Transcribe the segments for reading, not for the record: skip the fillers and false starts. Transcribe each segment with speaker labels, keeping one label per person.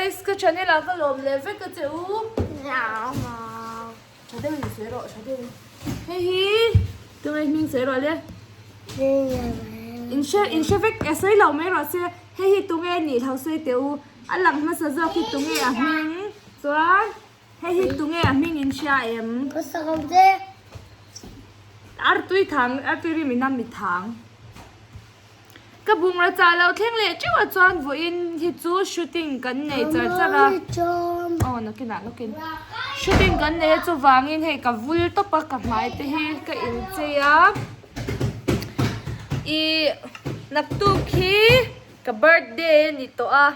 Speaker 1: Guys, ka channel ah ka lawm leh vek a che u. Tha deuhin sawi rawh, tha deuhin. Hei hi tunge hming sawi rawh le. In hre in hre vek e sawi lo mai rawh se. Hei hi tunge nih lo sawi teh u. A lang hmasa zawk hi tunge a hming chuan hei hi tunge a hming in hria em? Artui thang, artui rim in a mi thang. Ka bungraw chah loh thleng leh teuh a chuan vawiin hi chu shooting kan nei char char a aw nakinah lawkin shooting kan nei a chuvangin hei ka vul tawp a ka hmai te hi ka inchei a ih naktuk hi ka birthday a ni tawh a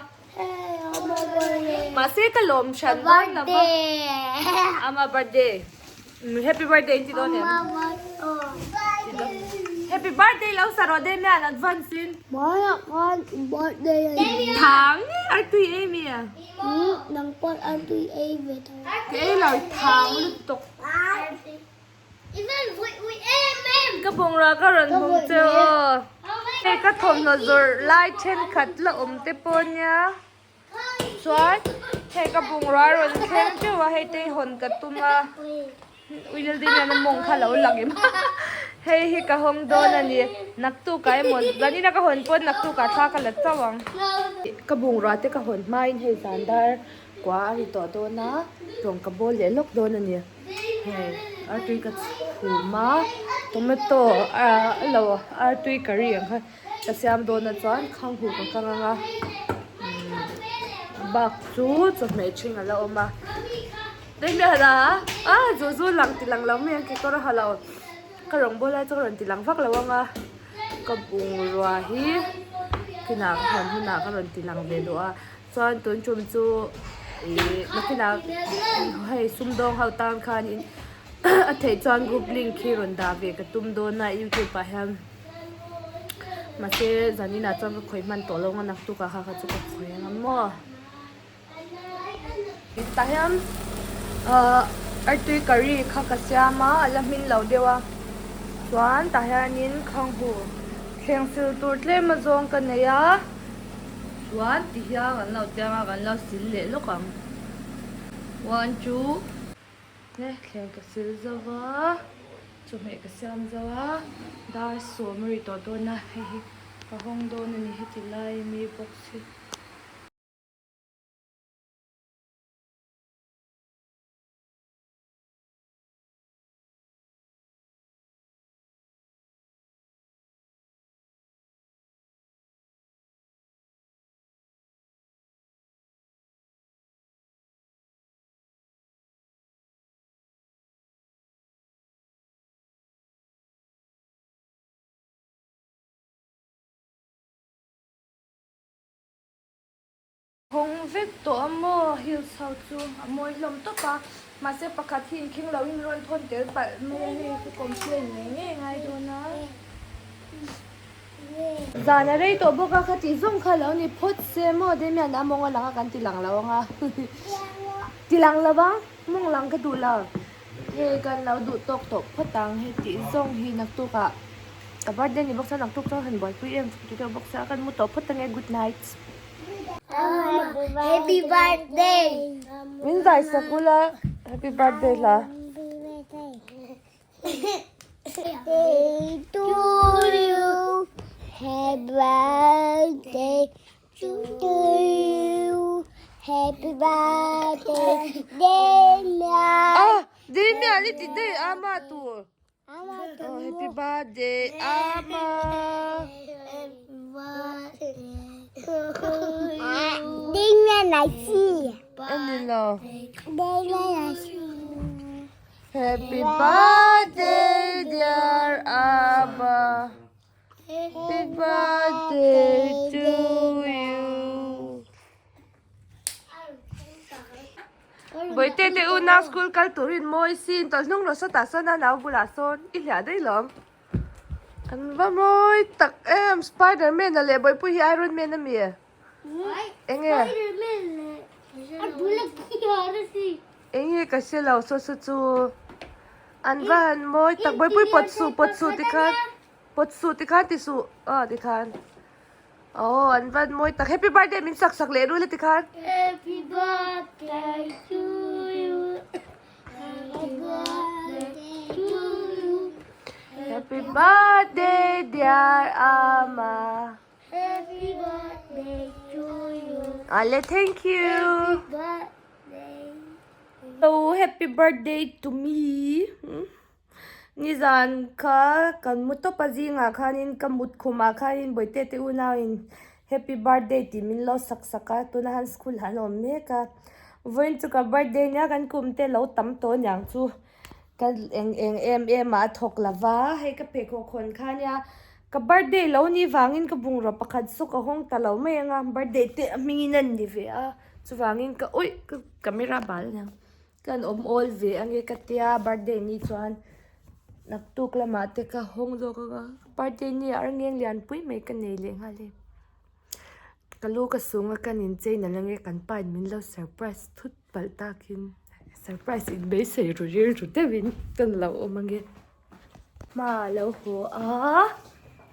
Speaker 1: mahse ka lawm hran dawn lo va ama birthday. Happy birthday in ti dawn em? Happy birthday lo sa rawh Damian advance in.
Speaker 2: Maiah khan birthday a ni.
Speaker 1: Thang artui ei mi a.
Speaker 2: Nang pawh artui ei ve tho.
Speaker 1: Ka ei lo thang lutuk. Ka bungrua ka rawn hmung che aw. Hei ka thawmhnaw zawrh lai thenkhat la awm te pawh nia. Chuan hei ka bungrua a rawn thleng teuh a hei te hi hawn ka tum a Uilaldin hian a mawng kha a lo lang em hei hi ka hawng dawn a ni naktukah emaw zanina ka hawn pawn naktukah thla ka la chauh ang. Ka bungrua te ka hawn hmain hei zan dar kua a ri tawh dawn a rawng ka bawl leh lawk dawn a ni hei artui ka chhum a tomato ah lo artui curry ang kha. Ka siam dawn a chuan khang huh ka kang ang a umm bak chu chawhmeh ṭhing a la awm a Damian a a zu zu lang ti lang lo mai ang kekawr a ha lo ka rawngbâwl lai chu ka rawn ti lang vak lo ang a ka bungrua hi kinah ka hawn hunah ka rawn ti lang ve duh a chuan tun ṭum chu ih nakinah hei sumdawng ho tan khanin a theih chuan group link hi rawn dah ve ka tum dawn a youtube ah hian. Mahse zaninah chuan ka khawih hman tawh lo ang a naktukah kha kha chu ka khawih ang a maw. Tah hian ahh artui curry kha ka siam a a la hmin lo deuh a chuan tah hianin khanghu thleng sil tur tlem a zawng ka nei a chuan ti hian kan lo tiang a kan lo sil leh lawk ang one two. He thleng ka sil zo va, chawhmeh ka siam zo a, dar sawm a ri tawh dawn a, hei hi ka hawng dawn a ni heti lai mi box hi. Hawng vek tawh a maw heels ho chu a mawi hlawm tawp a mahse pakhat hi inkhing lo in rawn thawn tel palh mai a hei ka complain ngei ngei ngai dawn a. Zan a rei tawh bawk a kha tih zawng kha lo ni phawt se maw Damian a mawng a lang a kan ti lang lo ang a ti lang lo ang mawng lang ka duh lo hei kan lo duh tawk tawh phawt ang hei tih zawng hi naktuk ah ka birthday ni bawk se naktuk chuan han buaipui em chu ti deuh bawk se a kan mu tawh phawt ang e good night.
Speaker 2: Happy birthday
Speaker 1: min zai sak ula happy birthday hla.
Speaker 2: Day to you Happy birthday to you Happy birthday Damian
Speaker 1: Ah Damian i ti daih ama tur Oh happy birthday ama
Speaker 2: Happy birthday to you Damian I see
Speaker 1: Ani lo
Speaker 2: Damian I see
Speaker 1: Happy birthday dear Abba Happy birthday to you Bawihte te unau school kal turin mawi sin tawlh hnung rawh sawtah sawn a nau bulah sawn i hliah daih lawm an va mawi tak em Spiderman a leh bawihpui hi Iron Man a mi enge Enge ka hre lo saw saw chu an va han mawi tak bawipui pawt suh pawt suh tikhan pawt suh tikhan ti suh aw tikhan aw an va han mawi tak happy birthday min sak sak leh rul e tikhan.
Speaker 2: birthday to you. Happy birthday to you.
Speaker 1: Happy birthday dear Ama.
Speaker 2: Happy birthday to you.
Speaker 1: Ale thank you.
Speaker 2: Happy birthday.
Speaker 1: So happy birthday to me. Hmm? Nizan kha kan mu tawp a zingah khanin ka mut khumah khanin bawihte te unauin happy birthday tih min lo sak sak a tuna han school han awm mek a vawiin chu ka birthday nia kan kum te lo tam tawh aniang chu ka eng eng em em ah a thawk lo va hei ka pheikhawk hawn kha ania ka birthday lo ni vangin ka bungraw pakhat chu ka hawng ta lo mai ang a birthday te a hmingin a ni ve a chuvangin ka awih ka camera bal aniang. Kan awm awl ve ange ka tia birthday ni chuan naktuk lamah te ka hawng zawk ang a birthday ni ah arngeng lian pui mai ka nei leh nghal e ka lu ka sung a kan inchei nalh ange kan pa in min lo surprise thut palh takin surprise in beisei ru rilru deuhin ka lo awm ange. Hma a lo haw a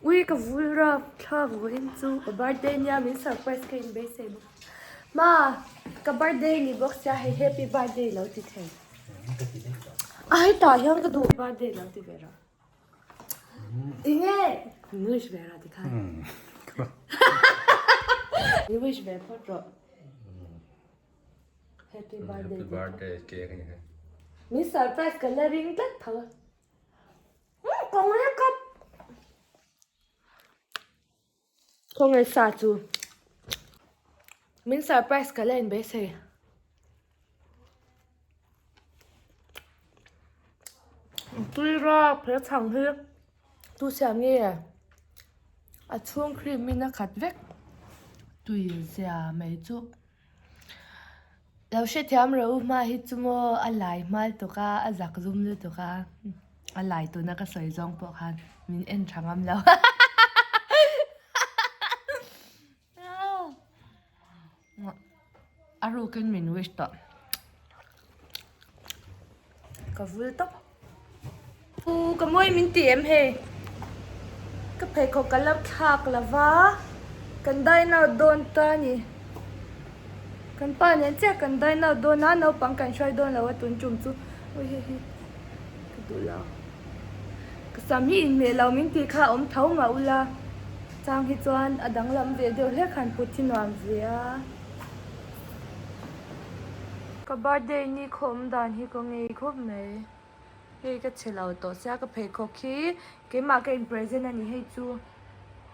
Speaker 1: ui ka vul rap thlak vawiin chu ka birthday nia min surprise ka inbeisei bawk hma ka birthday ni bawk sia hei happy birthday lo ti thei a hetah hian ka duh birthday lo ti ve rawh enge min wish ve rawh tikhan min wish ve phawt rawh. Happy birthday.
Speaker 3: Happy birthday cake ni.
Speaker 1: Min surprise ka la ring tlat tho. Ka ngai kap. Khawngaih sa chu. Min surprise ka la in beisei. Tui rawk he chhang hi tu siam nge a chhung cream in a khat vek tui zia mai chu. Lo hrethiam rawh u hma hi chu maw a lai hmal tuk a a zak zum lutuk a a lai tuna ka sawi zawng pawh khan min en tha ngam lo a rukin min wish tawh ka vul tawp u ka mawi min ti em hei ka pheikhawk ka lo thlak lo va kan dine out dawn ta a ni kan pa nen chiah kan dine out dawn a naupang kan hruai dawn lo a tun tum chu ui hei hi ka duh lo ka sam hi inhmeh lo min tih kha a awm tho mah ula chang hi chuan a danglam ve deuh hlek han put hi nuam ve a. Ka birthday ni khawm dan hi ka ngei khawp mai hei ka chhe lo tawh sia ka pheikhawk hi keimah ka in present a ni hei chu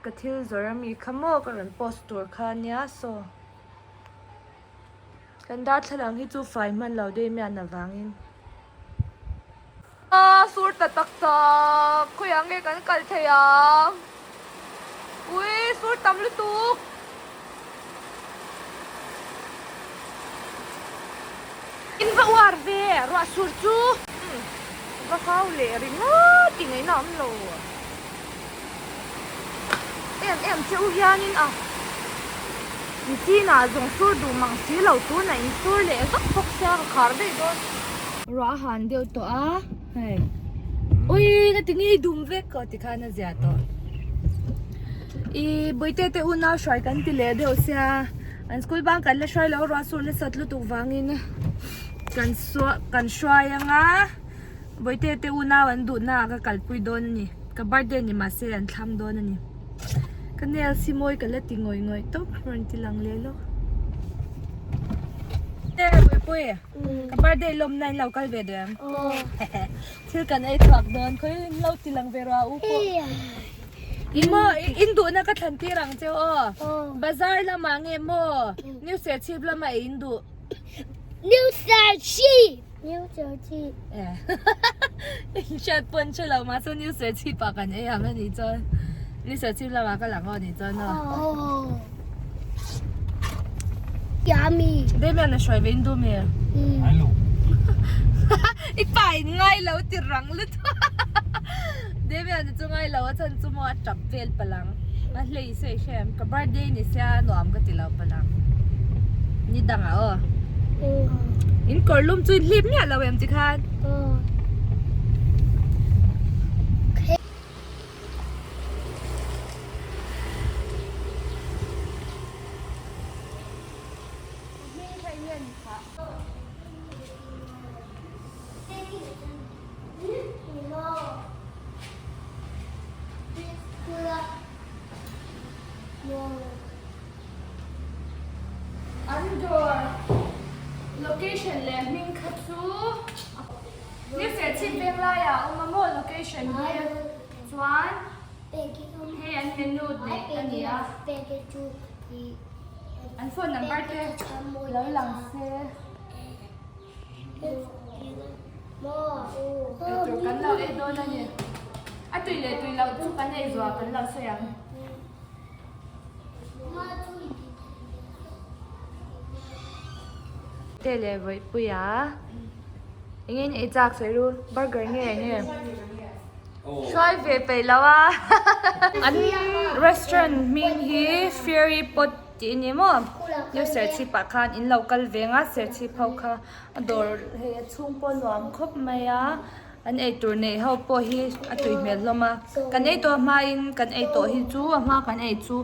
Speaker 1: ka thil zawrh ami kha maw ka rawn post tur kha ania saw kan darthlalang hi chu fai hman lo deuh mian avangin a sur ta tak tak khawiah nge kan kal thei ang ui sur tam lutuk. In va uar ve ruah sur chu va hau leh ringawt tih ngaihna a awm lo em em che u hianin a chinah zawng sur duh mang si lo tunah in sur leh vak bawk sia ka khar daih dawn. Ruah a han deuh tawh a hei ui ka ti ngei dum vek ka ti khan a zia tawh ih bawihte te unau hruai kan ti leh deuh sia an school bang kan la hruai lo ruah sur nasat lutuk vangin kan suah kan hruai anga bawihte te unau an duhna ah ka kalpui dawn a ni ka birthday ni mahse an thlam dawn a ni ka nails hi mawi ka la ti ngawih ngawih tawp rawn ti lang leh lawk Ka birthday lawmna in lo kal ve duh em? Thil kan ei chhuak dawn khawi in lo ti lang ve rawh a u pawh. I maw in duhna ka thlan tir ang che aw. Bazar lamah nge maw New Serchhip lamah ei in duh?
Speaker 2: New Serchhip. New Serchhip.
Speaker 1: In hriat pawh an hre lo mahse New Serchhip ah kan ei ang a nih chuan New Serchhip lamah ka lang aw nih chuan aw.
Speaker 2: Yummy.
Speaker 1: Damian a hruai ve in duh mi?
Speaker 3: Ngai lo.
Speaker 1: I pa in ngai lo ti rang lutuk. Damian chu ngai lo a chhan chu maw a tap vel palang. A hlei sawi hrem ka birthday ni sia nuam ka ti lo palang. Ni dang ah aw. In kawr lum chu in hlip miah lo em tikhan? nge ni khah? An dawr location leh hming kha chu ni Serchhip veng laiah a awm a maw location hi chuan hei an menu neih a ni a an phone number te lo lang se eitur kan lo ei dawn a ni a tui leh tui loh chu kan ei zuah kan lo sawi ang. Te leh vawihpui a eng nge ei chak sawi ru burger nge eng nge hruai ve peih lo a an restaurant hming hi fairy pot tih a ni maw new serchhip ah khan in lo kal ve ang a serchhip ho kha a dawr hei a chhung pawh a nuam khawp mai a. An eitur neih ho pawh hi a tui hmel hlawm a, kan ei tawh hmain kan ei tawh hi chu a hma kan ei chu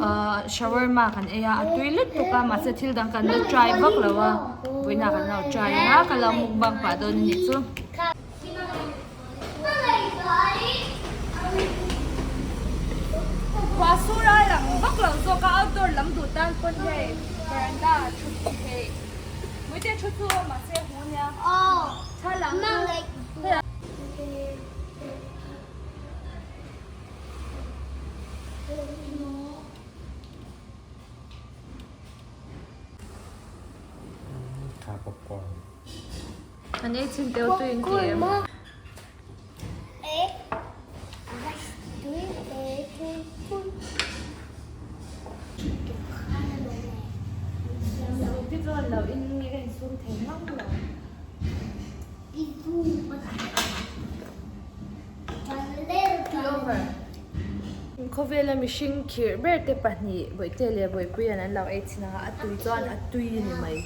Speaker 1: ahh shawarma kan ei a, a tui lutuk a mahse thil dang kan la try vak lo a, vawiinah kan lo try ang a ka lo mukbang pah dawn a nih chu. Khua sur a lang vak lo zawk a outdoor lam duh tan pawn hei veranda thut theih muite thu chu mahse hu nia. An ei chhin teuh tui in ti em? Ti chuan lo in nge ka insum thei mang lo. Khawvela mihring khirh ber te pahnih Bawihte leh Bawihpuia'n an lo ei chhin ang a, a tui chuan a tui a ni mai.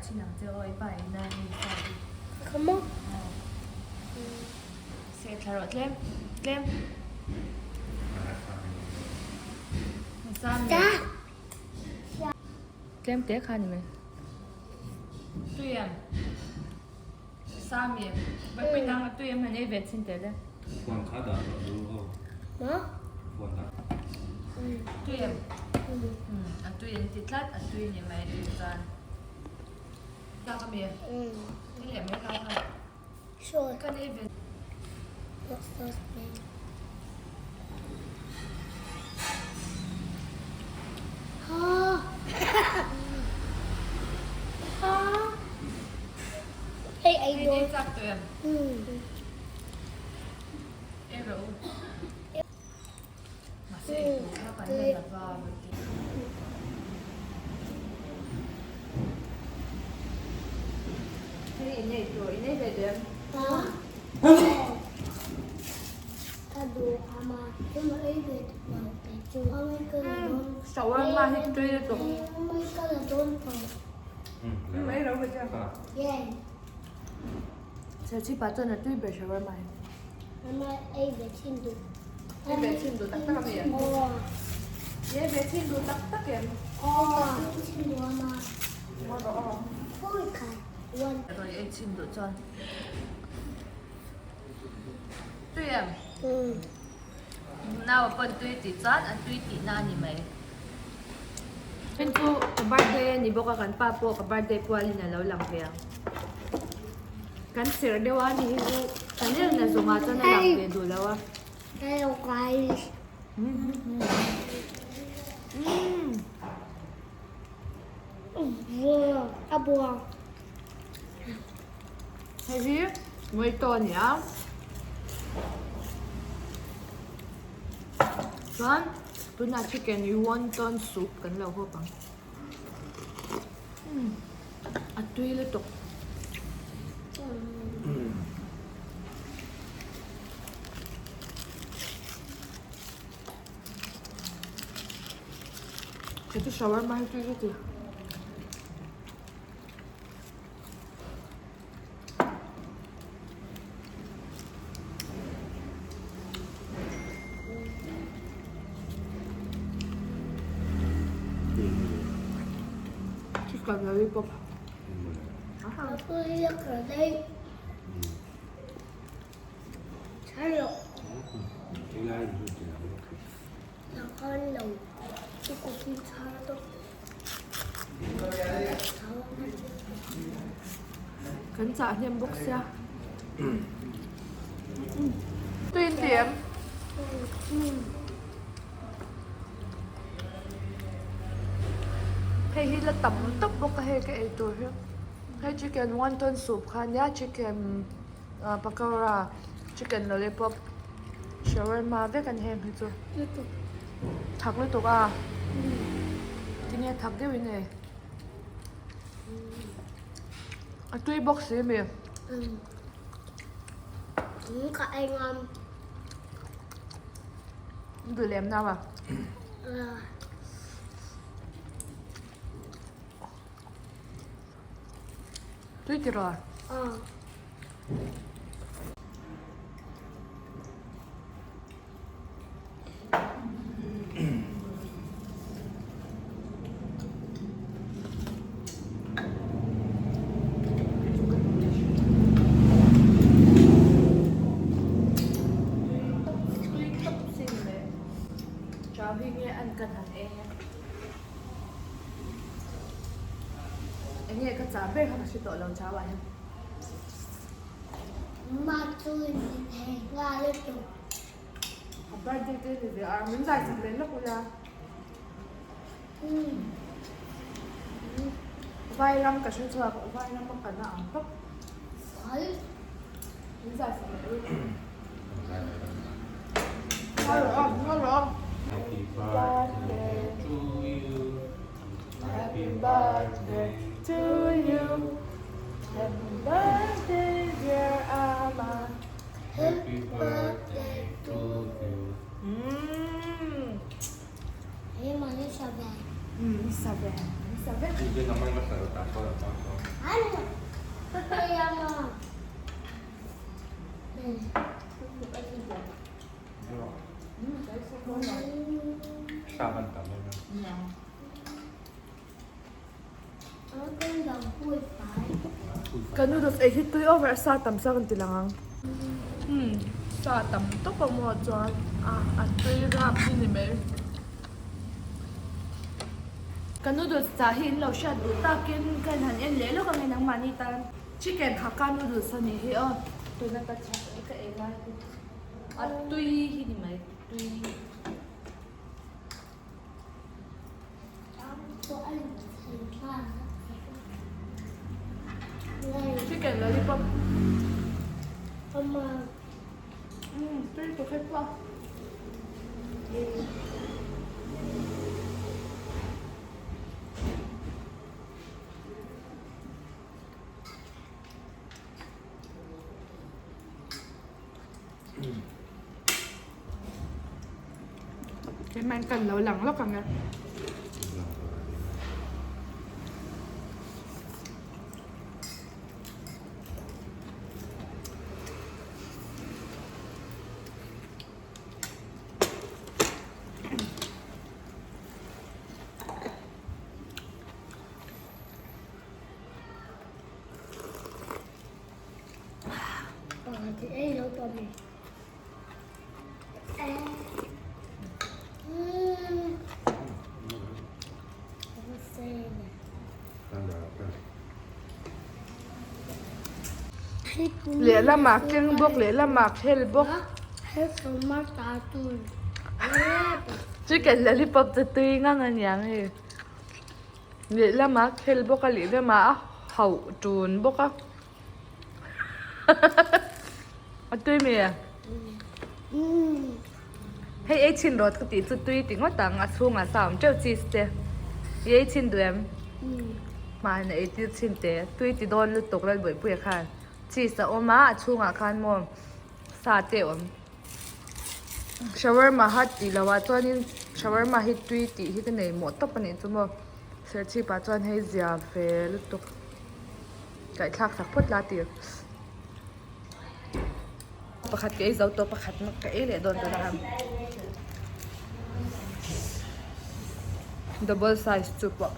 Speaker 1: Chhin ang che aw i pa in a mi sa hi. Seh thla rawh tlem tlem. Tlem te kha ni mai. Tui em? Sami, vai pui nang a tui em han ei ve chin teh le.
Speaker 3: Phone kha dah rawh lu aw.
Speaker 2: Ma?
Speaker 3: Phone dah.
Speaker 1: Tui em? A tui an ti tlat, a tui ni mai tui chuan. Tak a mi? Ni leh mai kha kha.
Speaker 2: Sure.
Speaker 1: Kan ei ve.
Speaker 2: Hei ei dawn.
Speaker 1: Ei chak tawh em? Ei rawh u. Mahse ei tur kha kan la la va rawn ti. Hei in ei tur, in ei ve duh em? Shawarma hi tui lutuk. Ei ro ve che. Serchhip ah chuan a tui ber shawarma hi.
Speaker 2: Ei ve chhin duh.
Speaker 1: Ei ve chhin duh tak tak a mi em? Ei ve chhin duh tak tak em? Ei chhin duh chuan. Tui em? Nau a pawn tui tih chuan a tui tihna a ni mai. Heng chu ka birthday a ni bawk a, kan pa pawh ka birthday pualin a lo lang ve ang. Kan serh deuh a ni hi chu chanel na zawngah chuan a lang ve duh lo a.
Speaker 2: Hello guys. A bua.
Speaker 1: Hei hi mojito a ni a chuan tunah chicken wonton soup kan lo hawp ang a tui lutuk. Hei chu shawarma hi tui ka ti. Chicken lollipop. Kan chah hnem bawk sia. Tui in ti em? Hei hi la tam tawp bawk a hei ka ei tur hi. Hei chicken wonton soup kha ania chicken pakora chicken lollipop shawarma vek an heng hi chu. Thak lutuk a tinge thak deuh in ei a tui bawk si mi.
Speaker 2: Ka ei ngam.
Speaker 1: Duh lem nau a. Tui ti rawh. Chau hi nge an kan han eng e. Eng nge ka chah ber kha ka hre tawh lo chau ah hian.
Speaker 2: Ma chu in thei nghal lutuk.
Speaker 1: A birthday te ni ve a, min zai sak leh lawk ula. Vai ram ka hre chhuak, vai ram a kana ang tawp. Min zai sak leh ula.
Speaker 3: Happy birthday to you. Happy birthday
Speaker 1: to you. Happy birthday dear Ama.
Speaker 3: Happy birthday to you.
Speaker 1: Ka noodles ei hi tui over a sa tam sa kan ti lang ang. Umm sa tam tawp a maw chuan a a tui rap hi ni mai. Ka noodles chah hi in lo hriat duh takin ka in han en leh lawk ang e nangmahni tan. Chicken hakka noodles a nih hi aw tuna ka chak ka ei lai hi a tui hi ni mai tui. Chicken lollipop. Tui tawk hep a. Keimah in kan lo lang lawk ang e. Lehlamah keng bawk lehlamah khel bawk. Chicken lollipop chu tui ngang a niang hei. Lehlamah khel bawk a lehlamah a hauh tun bawk a. A tui mi e? Hei ei chhin rawt ka tih chu tui ti ngawt ang a chhungah sa awm teuh cheese te i ei chhin duh em? Hmana ei tir chhin te tui ti dawn lutuk Lalbawipuia khan cheese a awm a a chhungah khan maw sa te a awm shawarma ha tih loh ah chuanin shawarma hi tui tih hi ka nei mawh tawp a nih chu maw serchhip ah chuan hei zia ve lutuk. Ngaihthlak sak phawt la tih. Pakhat ka ei zo tawh pakhat ka ei leh dawn tawh a. Double size chu pawh.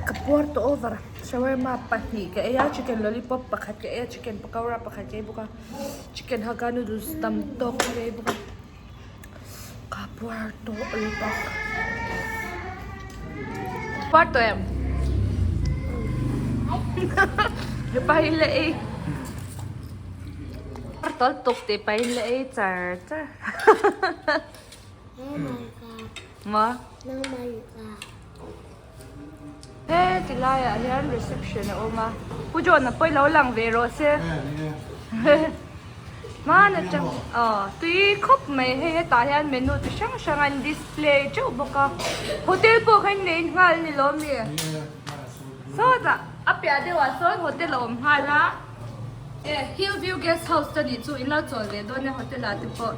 Speaker 1: Ka puar tawh over shawarma pahnih ka ei a chicken lollipop pakhat ka ei a chicken pakora pakhat ka ei bawk a chicken hakka noodles tam tawk ka ei bawk a ka puar tawh lutuk. Puar tawh em? Hepa hi la ei puar tawh lutuk tih pahin la ei char char. Maw? He ti laiah hian reception a awm a, Pu John-a pawh ilo lang ve rawh se. Hman atang aw tui khawp mai hei hetah hian menu chi hrang hrang an display teuh bawk a, hotel pawh kha in nei nghal a ni lawm mi? Sawtah a piah deuhah sawn hotel a awm nghal a, Hillview guest house te nih chu in lo chawl ve dawn e hotel ah te pawh.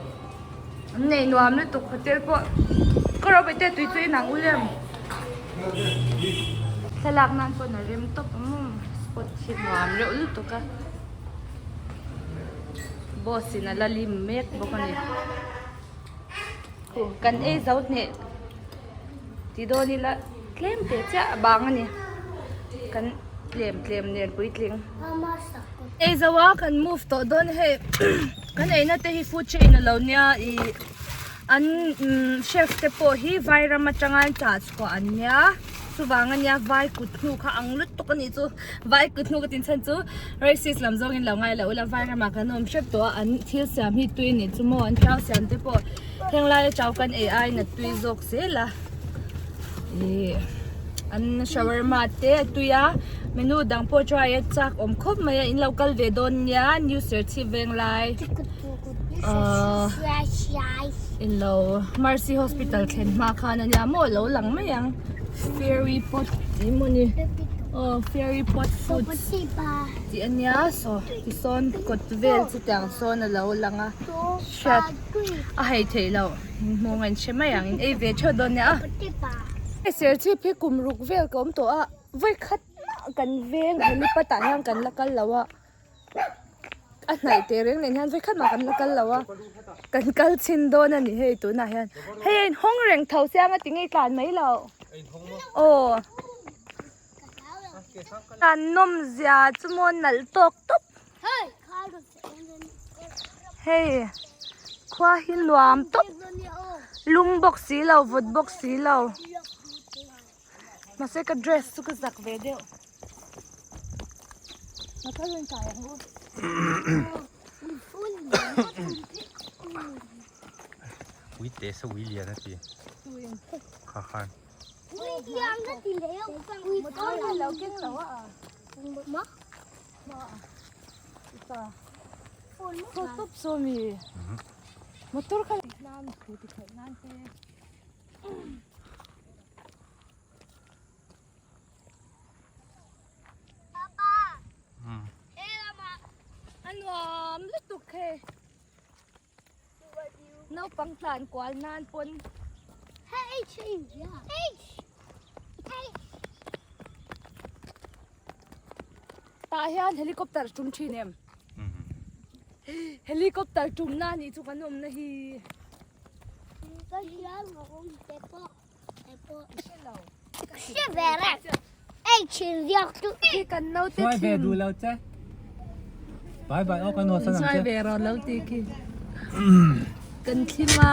Speaker 1: An nei nuam lutuk hotel pawh ka ro bete tui chu inang ul em thlalak nan pawn a rem tawp ang spot hi nuam reuh lutuk a boss in a la lim mek bawk a ni huh kan ei zo hneh ti dawn ila tlem teh chiah a bang a ni kan tlem tlem nen puitling. Ei zo a kan move tawh dawn hei kan eina te hi food chain a lo nia ih an chef te pawh hi vai ram atanga an chah chhuah an nia chuvang ania vai kut hnu kha ang lutuk a nih chu vai kut hnu ka tin chhan chu racist lam zawngin lo ngai lo ula vai ramah kan awm hrep tawh a an thil siam hi tui a nih chu maw an chau siam te pawh heng laia chau kan ei aiin a tui zawk zel a ih an shawarma te a tui a menu dang pawh try a chak awm khawp mai a in lo kal ve dawn nia new serchhip venglai ahh in lo mercy hospital thlen hma khan ania maw a lo lang mai ang fairy pot tih emaw ni aw fairy pot food tih ania saw tisawn kawt vel chu tiang sawn a lo lang a hriat a hei theih loh. Hmuh ngaih hre mai ang in ei ve theuh dawn nia a. Hei serchhip hi kum ruk vel ka awm tawh a vawi khat mah kan veng helipad ah hian kan la kal lo a a hnaih teh reng nen hian vawi khat mah kan la kal lo a kan kal chhin dawn a ni hei tunah hian hei a inhawng reng tho sia nga tinge i tlan mai loh aw an nawm zia chu maw nalh tawk tawp. Hei khua hi nuam tawp lum bawk si lo vawt bawk si lo mahse ka dress chu ka zak ve deuh
Speaker 3: Ui te sa ui lian a ti kha khan.
Speaker 1: Motor kha nan thu ti theih nan te. A nuam lutuk hei. Naupang tlan kual nan pawn. Tah hian helicopter tum thin em? Helicopter tum na nih chu kan awmna hi. Khi kan naute thim.
Speaker 3: Bye bye aw kan haw san ang che.
Speaker 1: Hruai ve rawh lo ti khi. Kan thlim a.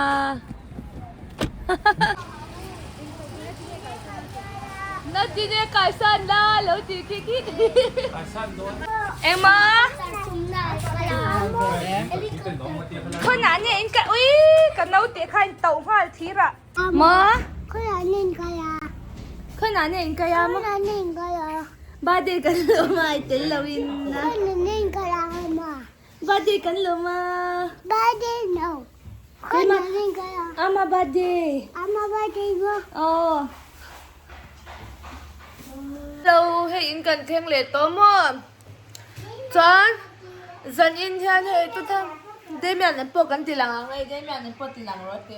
Speaker 1: Na ti ne kai san la lo ti khi khi.
Speaker 3: Kai san dawn.
Speaker 1: Engma. Khawna ne in ka ui ka naute kha in tauh nghal thir a. Ma.
Speaker 2: Khawna ne in kai a.
Speaker 1: Khawna ne in kai a.
Speaker 2: Khawna ne in kai a.
Speaker 1: Birthday kan lawm a i tel lo in.
Speaker 2: Khawna ne in kai a ma.
Speaker 1: Birthday kan lawm a.
Speaker 2: Birthday no. Khawna ne in kai a.
Speaker 1: Ama birthday.
Speaker 2: Ama birthday mo.
Speaker 1: Aw. Hello, hei in kan thleng leh tawh maw? Chuan zan in hian hei tuthang Damian an pawh kan ti lang ang hei Damian an pawh ti lang rawh te.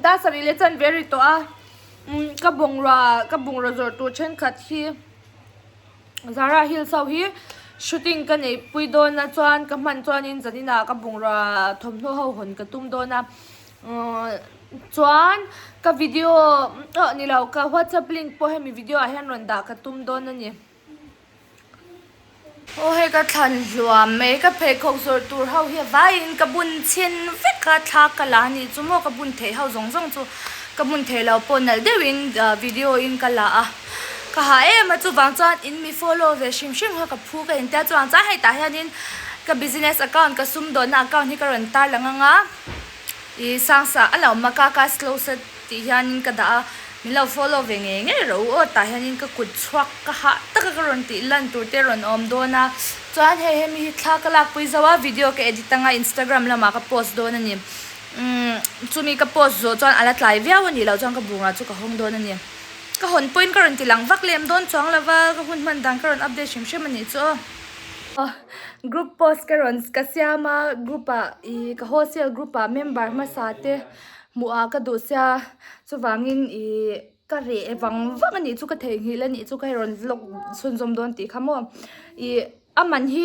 Speaker 1: Dar sarih leh chuan ve ri tawh a umm ka bungrua ka bungrua zawrh tur thenkhat hi Zara Hills ho hi shooting ka neih pui dawn a chuan ka hman chuanin zaninah ka bungrua thawmhnaw ho hawn ka tum dawn a umm. Chuan ka video ah ni lo ka whatsapp link pawh hemi video ah hian rawn dah ka tum dawn a ni. Aw hei ka thlan hluam mai ka pheikhawk zawrh tur ho hi a vaiin ka bun chhin vek a thla ka la a nih chu maw ka bun theih ho zawng zawng chu ka bun theih loh pawh nalh deuhin video in ka la a ka ha em a chuvang chuan in mi follow ve hrim hrim kha ka phu ka intia chuvang chuan hei tah hianin ka business account ka sumdawnna account hi ka rawn tarlang ang a. Ih sangsa a lo mak a ka slow set tih hianin ka dah a min lo follow ve ngei ngei rawh u aw tah hianin ka kut chhuak ka hah taka ka rawn tih lan tur te rawn awm dawn a chuan hei hemi hi thla ka lakpui zo a video ka edit anga instagram lamah ka post dawn a ni umm chumi ka post zawh chuan a la tlai viau a nih loh chuan ka bungrah chu ka hawng dawn a ni ka hawn pawhin ka rawn ti lang vak lem dawn chuang lo va ka hun hman dan ka rawn update hrim hrim a nih chu aw. Group post ka rawn ka siam a group ah ih ka wholesale group ah member hmasa te hmuh ah ka duh sia chuvangin ih ka reh vang vang a nih chu ka theihnghilh a nih chu ka hei rawn vlog chhunzawm dawn tih kha maw ih a man hi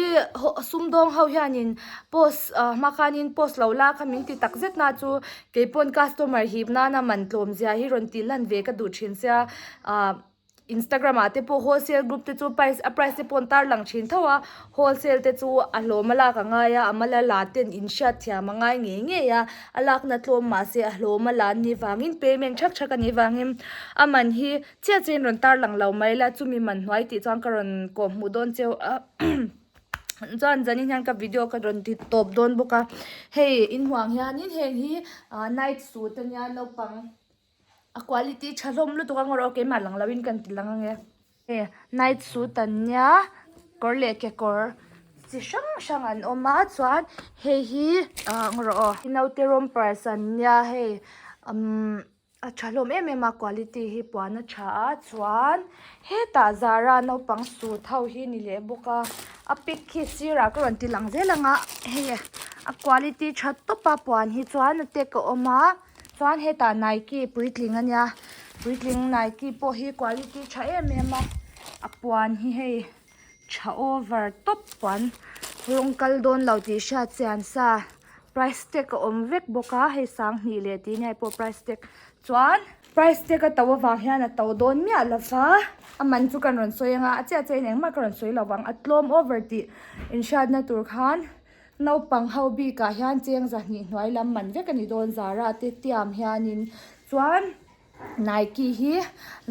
Speaker 1: sumdawng ho hianin post ah hma khanin post lo la kha min ti tak zet na chu keipawn customer hip nana man tlawm zia hi rawn tih lan ve ka duh thin sia ah. Instagram ah te pawh wholesale group te chu price a price te pawh an tar lang thin tho a wholesale te chu a hlawm a lak a ngai a a mala la ten in hriat thiam a ngai ngei ngei a a lakna tlawm mahse a hlawm a la an nih vangin payment thak thak a nih vangin a man hi chiah chiah in rawn tar lang lo mai la chumi man hnuai tih chuan ka rawn kawh hmuh dawn cheu a chuan zanin hian ka video ka rawn ti tawp dawn bawk a hei inhuang hianin heng hi ah night suit ania naupang. A quality tha hlawm lutuk ang erawh keimah lang loin kan ti lang ange. Hei night suit an nia kawr leh kekawr chi hrang hrang an awm a chuan hei hi ah ang rawh aw naute rompers an nia hei umm a tha hlawm em em a quality hi puan a tha a chuan hetah zara naupang suit ho hi ni leh bawk a a pic khi sirah ka rawn ti lang zel ang a hei a quality tha tawp a puan hi chuan a tek a awm a. Chuan hetah Nike puitling a nia puitling Nike pawh hi quality tha em em a a puan hi hei tha over tawp puan rawng kal dawn lo tih hriat chian sa price tag a awm vek bawk a hei sanghnih leh tih nia hei pawh price tag chuan price tag a to avang hian a to dawn miah lo va a man chu kan rawn sawi anga a chiah chiah in engmah ka rawn sawi lo vang a tlawm over tih inhriatna tur khan. Naupang ho bikah hian cheng zahnih hnuai lam man vek a ni dawn Zara te tiam hianin chuan Nike hi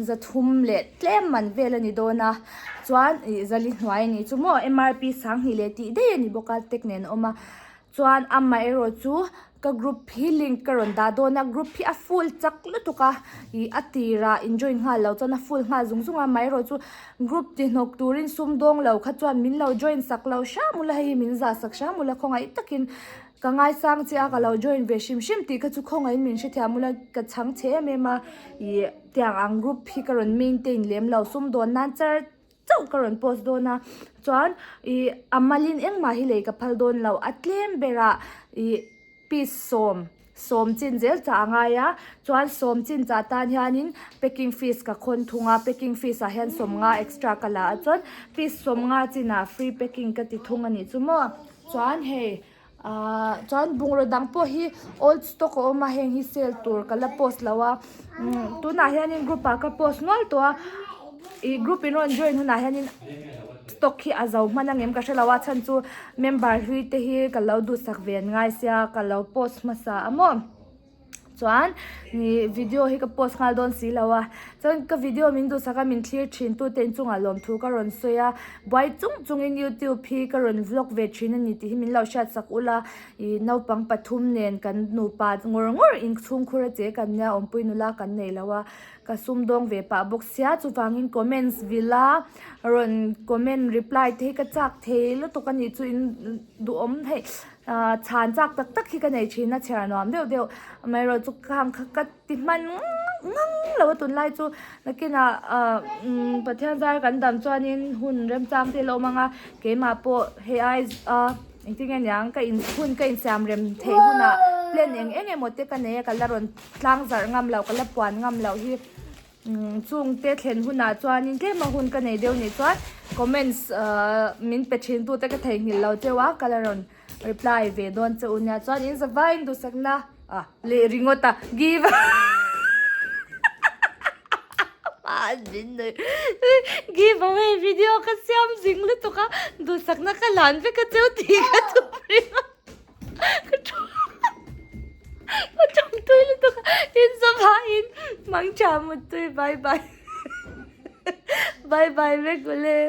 Speaker 1: zathum leh tlem man vel a ni dawn a chuan ih zali hnuai a nih chu maw M R P sanghnih leh tih daih a ni bawk a tek nen a awm a chuan amaherawh chu ka group hi link ka rawn dah dawn a group hi a full chak lutuk a ih a tirah in join nghal loh chuan a full nghal zung zung a amaherawh chu. Group ti hnawk turin sum dawng lo kha chuan min lo join sak lo hram ula hei hi min zah sak hram ula khawngaih takin ka ngaisang che a ka lo join ve hrim hrim tih kha chu khawngaihin min hrethiam ula ka chhang chhe em em a ih tiang ang group hi ka rawn maintain lem lo sum dawn nan char chauh ka rawn post dawn a chuan ih a malin engmah hi lei ka phal dawn lo a tlem berah ih. Piece sawm, sawm chin zel chah a ngai a, chuan sawm chin chah tan hianin packing fees ka khawn thung a, packing fees ah hian sawm nga extra ka la a, chuan piece sawm nga chinah free packing ka ti thung a nih chu maw, chuan hei ahh chuan bungraw dang pawh hi old stock a awm a, heng hi sale tur ka la post lo a, tunah hianin group ah ka post nual tawh a, ih group in rawn join hunah hianin. Stock hi a zo hman angem ka hrelo a chhan chu member hlui te hi ka lo duhsak ve an ngai sia ka lo post hmasa a maw chuan ih video hi ka post nghal dawn si lo a chuan ka video min duhsak a min thlir thin tu te inchungah lawmthu ka rawn sawi a buai chung chungin youtube hi ka rawn vlog ve thin a ni tih hi min lo hriatsak ula ih naupang pathum nen kan nupa ngawr ngawr in chhungkhur a che kan nia awmpui nula kan nei lo a. Ka sumdawng ve pah bawk sia chuvangin comments vil a rawn comment reply te hi ka chak thei lutuk a nih chu in duhawm hei ah chhan chak tak tak hi ka nei thin a chhiar nuam deuh deuh amaherawh chu khang kha ka ti hman ngang lo a tunlai chu nakinah ah umm Pathian zar kan dam chuanin hun remchang te a la awm ang a keimah pawh hei ai a. Engtin nge niang ka in hun ka insiam rem theih hunah plan eng eng emaw te ka nei a ka la rawn tlang zarh ngam loh ka la puan ngam loh hi umm chung te thlen hunah chuanin tlem a hun ka nei deuh nih chuan comments ahh min pe thin tu te ka theihnghilh lo cheu a ka la rawn reply ve dawn che u nia chuan in zavaiin duhsakna. A leh ringawt a give give away video ka siam zing lutuk a duhsakna ka lan vek a cheu tih ka tum ringawt ka ka tawng tui lutuk a inzawmhain mangtha muttui bye bye bye bye vek ule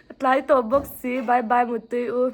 Speaker 1: a tlai tawh bawk si bye bye muttui u.